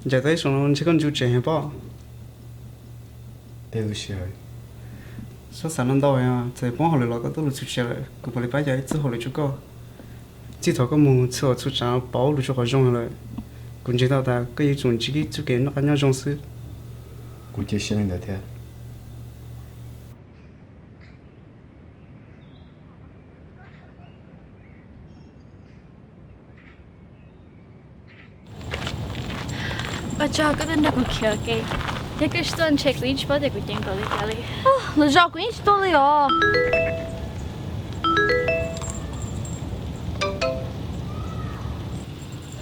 Ncaim tau ib xyoos no ntshe koj ntsu tsev heev pob. Xyov xav no ntau, txawm poob hauj lwm los koj tuaj lug txug tsev lawm, kuv puav leej pab coj ib txuj hauj lwm rua koj. Txij thaum koj mus txhua txhua tsav pauv lug rua qhov zoo lawm, kuv ntseeg tau tas koj yuav tsum ntsib ib txuj kev noj qab nyob zoo xwb. Kuv cia siab li ntawd thiab. Ua tsaug koj tuaj nrog kuv khiav ua ke, yog koj tsis tuaj ntshe kuv yeej tsis paub tias kuv ceev npaum li cas li. Lwm zaus kuv yeej tsis tuaj li os.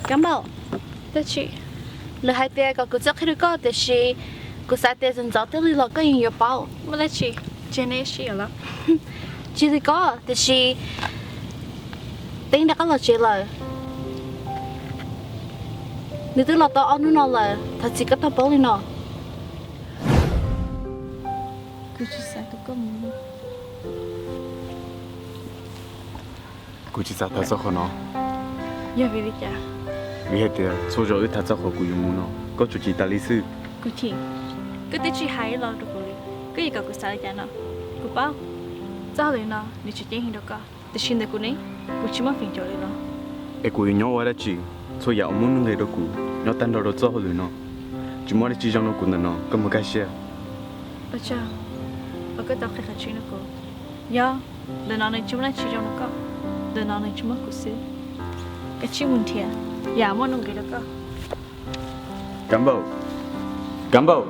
Kab npaum, tab sis nws hais tias kom kuv txhob qhia rau koj, tiam sis kuv xav tias txawm ntxov tiag li los koj yeej yuav paub. Muaj dab tsi? Tsis li koj, tiam sis Teeb rov qab los tsev lawm. Nws twb los tau ob hnub no lawm, thov txim koj tau paub li no. Kuv tsis xav tham txog qhov no. Yog vim li cas? Vim hais tias txhua zaus wb tham txog qhov kuv yuav mus no, koj tsuas chim tas li xwb. Kuv chim? Koj twb tsis hais ib los rau kuv li, koj yuav kom kuv xav li cas no? Kuv paub txoj hauj lwm no nws tseem ceeb heev rau koj, tiam sis ntawm kuv ne, kuv tsis muaj feem caum li no. Es kuv yuav nyob ua dab tsi? Txhua yam uas muaj nuj nqis rau kuv nyob tag nrho rau txoj hauj lwm no. Tsis muaj dab tsi zoo rau kuv ntawm no, koj mus kaj siab. Ua tsaug uas koj tau qhia qhov tseeb rau kuv. Yog, ntawm no nws tsis muaj dab tsi zoo rau koj, ntawm no nws tsuas muaj kuv xwb. Koj cia li mus nrhiav yam muaj nuj nqis rau koj. Kav npaum, kav npaum.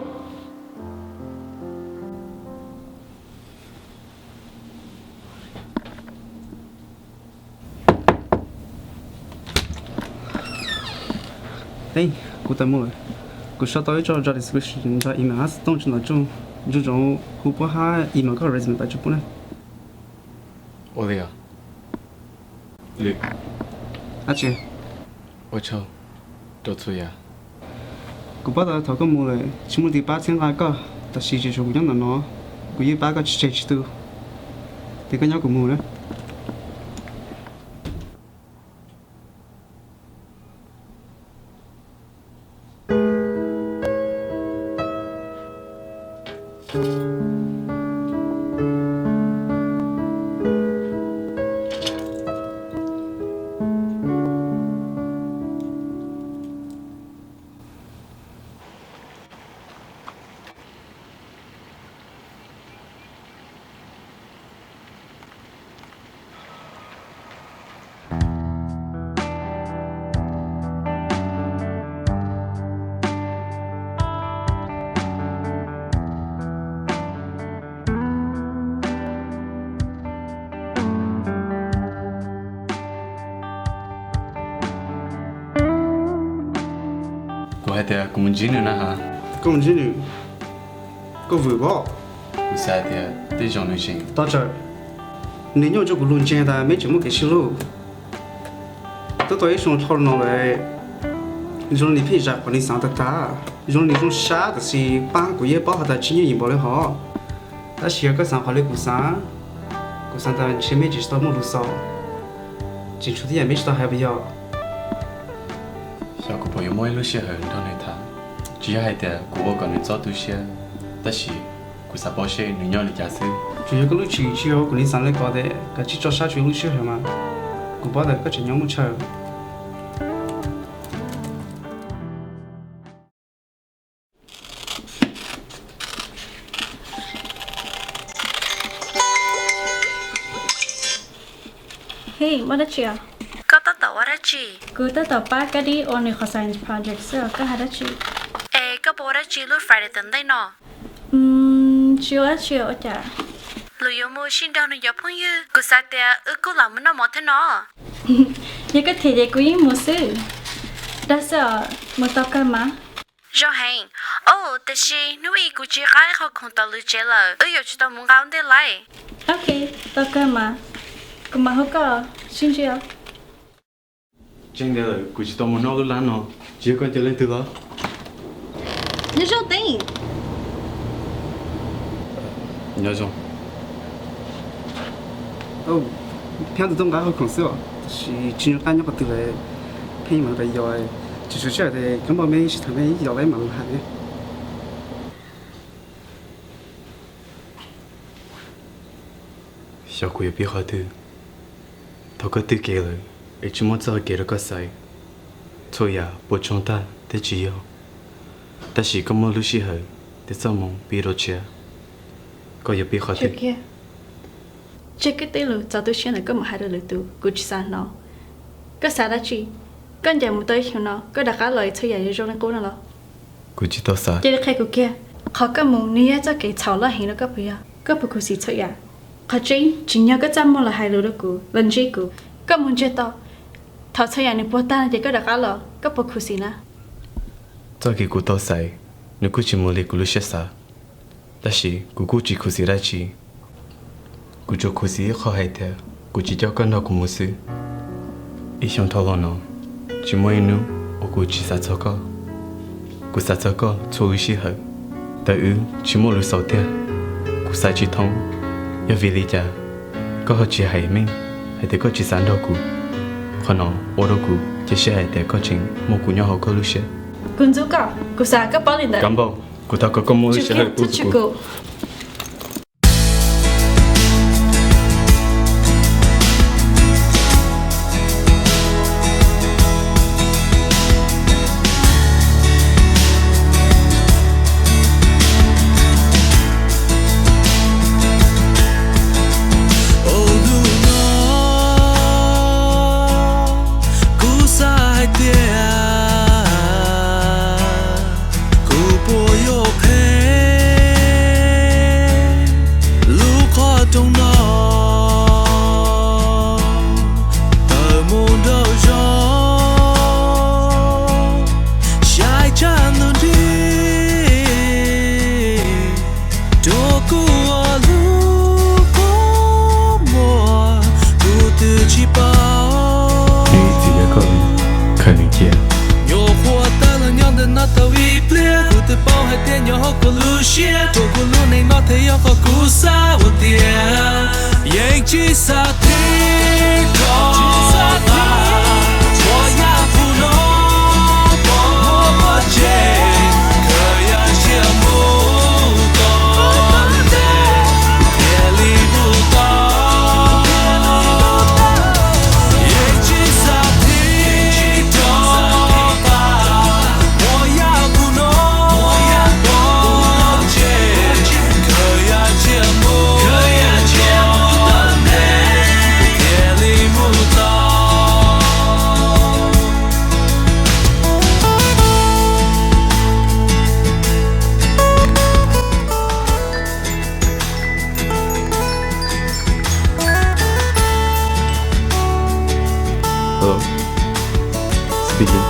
Kuv tau mus lawm. Kuv sau tau ib txoj job description nrog email hab xov tooj tsis ntau tsooj. Ntsoo tsoom hu puab hab email koj resume pab tso puab na. Ua li os. Lwm. Ab tsi. Ua tsaug rau txhua yam. Kuv paub tas thaum koj mus lawm tsis muaj leej twg pab txhawb nqa koj, tab sis tsuas tshuav kuv nyob ntawm no, kuv yeej pab koj tsis tseg tsis tu. Ces koj nyob kuv mus na. Kuv hais tias kuv mus ntsib nws na has. Koj mus ntsib nws? Koj vwm pob. Kuv xav tias tej zaum nws zeem. Tos tawm, nws nyuaj rau kuv lug ntseeg tas meb tseem muaj kev sib hlub. Twb tau ib xyoo dhau no lawm, zoo li nws pheej zam qhov nws xaav tag tag, zoo li nws zoo sab tab sis paab kuv yeej paub has tas tsis nyuaj yim npaum li hov. Tab sis yog koj xaav qhov li kuv xaav, kuv xaav tas ntshe meb tseem tsis tau muaj lug xaus, tseem tshuav tej yam meb tsis tau hais puas yog? Xyov kuv puas yuav muaj ib lub sij hawm nrog nws tham. Tsis yog hais tias kuv ua kom nws txob tu siab, tab sis kuv xav paub seb nws nyob li cas xwb. Tsuas yog koj lub tswv yim tsis yog kuv li xaav li ko tes koj cia li tso sab tsuav lub sij hawm mas. Kuv paub tas koj tseem nyob muaj chaw. Hej, muaj dab tsi os? Koj tab tom ua dab tsi? Kuv tab tom pab Kab Dib ua nws qhov science project xwb os, koj hais dab tsi? Es koj puas ua dab tsi lub Friday tom ntej no? Tsis ua dab tsi ua cas? Lwm yuav mus sib nrog nws cov phooj ywg, kuv xav tias wb kuj lam mus noj mov thiab no. Yog koj them ces kuv yeej mus xwb. Dag xwb os, mus tau kawg mas. Zoo heev. Au, tiam sis hnub ib kuv tsis qab ib qho khoom tom lwm tsev lawm, wb yuav tsum tau mus nqa ua ntej lawm. Ok, tau kawg mas. Kuv mam hu koj sib ntsib os. Tseeb tiag lawm, kuv tsis tau mus noj lub lab no. Tsis yog koj ncaw leej twg los? Nyob zoo Teeb. Nyob zoo. Au, thiab tus tuaj nqa qhov khoom xwb os, tab sis tsis nco qab nyob qhov twg lawm. Pheej mam tas yos, tsis tshua sij hawm ces koj npauj me sib tham me ib los lawm mam los hais. Xyov kuv yuav pib qhov twg. Thaum koj twb kev lawm es tsis muaj txoj hau kev rau koj xaiv. Txhua yam puas tsuaj tag thiab tsis yog, tab sis koj muaj lub sij hawm thiab txoj hmoo pib rau tshiab. Koj yuav pib qhov twg? Tseg koj tej lus txaus tu siab ntawm koj mus hais rau lwm tus, kuv tsis xav hnov. Koj xav dab tsi? Koj ncaim mus tau ib xyoos no, koj rov qab los txhua yam yuav zoo li qub no los? Kuv tsis tau xav. Cia li qhia kuv kiag, qhov koj mus nws yog txoj kev txhaum loj heev rau koj puas yog? Koj puas khuv xim txhua yam? Qhov tseeb tsim nyog koj txaj muag los hais lus rau kuv, los ntsib kuv. Koj mus ntsiag to, thaum txhua yam nws puas tag no ces koj rov qab los, koj puas khuv xim na? Txoj kev kuv tau xaiv, nws kuj tsis mus li kuv lub siab xav, tab sis kuv kuj tsis khuv xim dab tsi. Kuv tsuas khuv xim ib qho hais tias kuv tsis coj koj nrog kuv mus xwb. Ib xyoo dhau los no, tsis muaj ib hnub uas kuv tsis xav txog koj. Kuv xav txog koj txhua lub sij hawm, ntawm wb tsis muaj lus xaus tiag. Kuv xav tsis thoob, yog vim li cas koj ho tsis hais meej hais tias koj tsis xav nrog kuv. Qhov no ua rau kuv cia siab hais tias koj tseem muaj kuv nyob hauv koj lub siab. Kuv ntxub koj, kuv xav koj paub li ntawd. Kab npauj, kuv thov kom koj muaj lub sij hawm pub kuv. Hnub no kuv xav hais tias kuv puas yuav phem lub qhov rooj no tawm mus nraum zoov, saib tsab ntug nrig rau kuv ua lub kua muag kuv twb tsis paub. Nws ib txwm yog koj li, khaws nws cia. Nyuam qhuav tawm los nyob ntawm no tau ib pliag, kuv twb paub hais tias nyob hauv kuv lub siab, tsuas kuv lub neej no thiaj yog qhov kuv xav ua tiag. Yeej tsis xav tiv rov qab, puas yam kuv no pom tseg, khaws yam tsiaj mus tom ntej, thiaj li mus tau. Yeej tsis xav tiv rov qab, puas yam kuv no pom tseg, khaws yam tsiaj mus tom ntej, thiaj li mus tau. Hello? Speaking.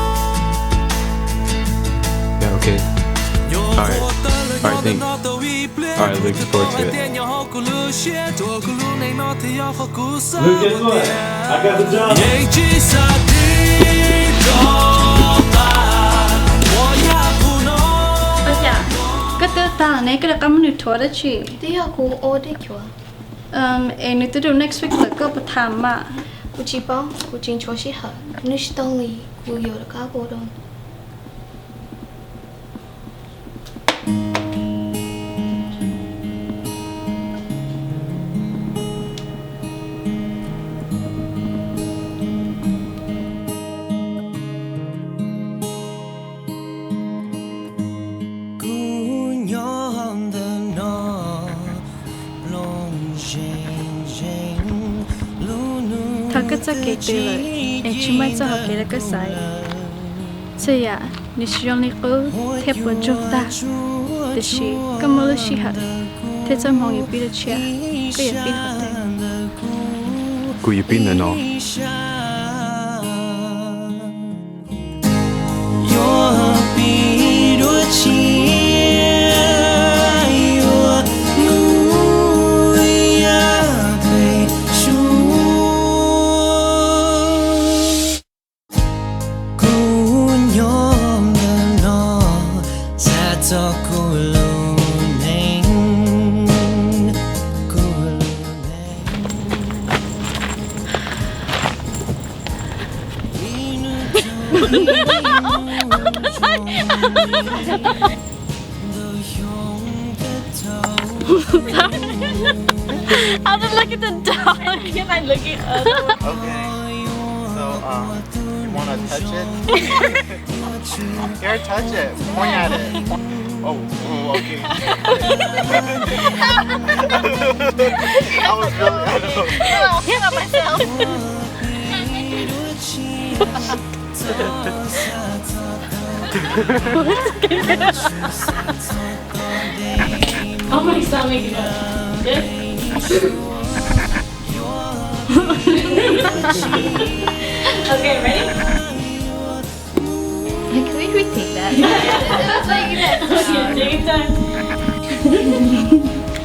Yeah, okay. All right. All right, thanks. All right, looking forward to it. Look, guess what? I got the job. Ua cas koj twb tag ne, koj rov qab muab nws rhuav dab tsi? Twb yog kuv ua dej cuav. Es nws twb due next week lawm, koj puas tham mas? Kuv tsis paub, kuv tsis ntshua sij hawm, nws tsis tau li, kuv yuav rov qab ua rau. Kuv nyob ntawm no plooj zeej zeej lub hnub. Thov koj txoj kev twg lawm es tsis muaj txoj hau kev rau koj xaiv. Txhua yam nws tsis zoo li qub thiab puas tsuaj tag, tiam sis koj muaj lub sij hawm thiab txoj hmoo yuav pib rau tshiab. Koj yuav pib qhov twg? Kuv yuav pib ntawm no. Yuav pib dua I'll just look at the dog. Can I look at other? Okay. So, um, you wanna touch it? Here, touch it. Point at it. Oh, ooh, okay. I was really, I don't know. I'll hit on myself. Oh my stomach. Okay, ready? Can we retake that? It was like that. Okay, take your time.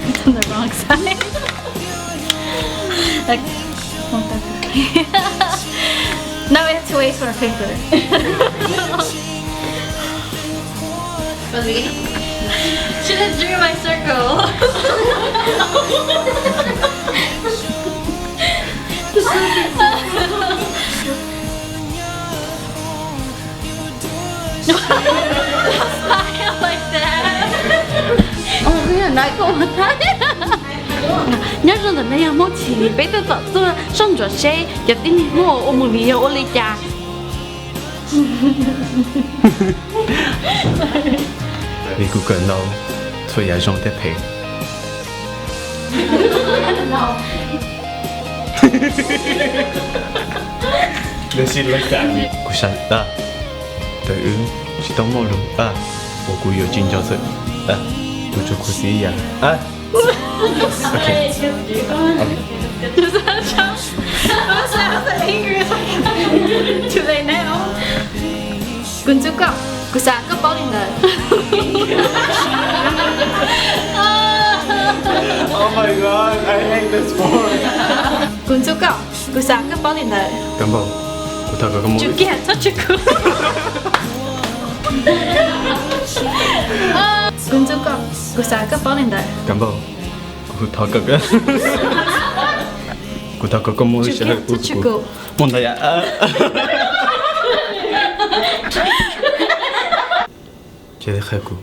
It's on the wrong side. Like, won't that be okay? Now we have to waste more paper. She just drew my circle. Smile like that. Nyob zoo ntawm no yog Hmoob Chim, peb tuaj txog tuaj soj ntsuam seb cov tib neeg Hmoob ua movie yog ua li cas. Vim kuv kawm ntau, txhua yam zoo thiab phem. Kuv xav tas, tawm wb tsis tau muaj lus, uas kuv yuav tsis nco txawm, kuv tsuas khuv xim ib yam. Kuv ntxub koj, kuv xav koj paub li ntawd. Oh my God, I hate this boy. Kuv ntxub koj, kuv xav koj paub li ntawd. Kab npauj, kuv thov kom koj muab, tsum kiag, txhob tsum kuv. Kuv ntxub koj, kuv xav koj paub li ntawd. Kab npauj, kuv thov kom, kuv thov kom koj muab lub sij hawm pub kuv. Muaj ntau yam. Cia li qhia kuv.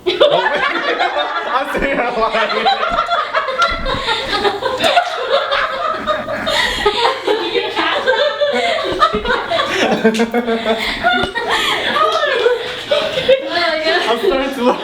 I'm starting to look.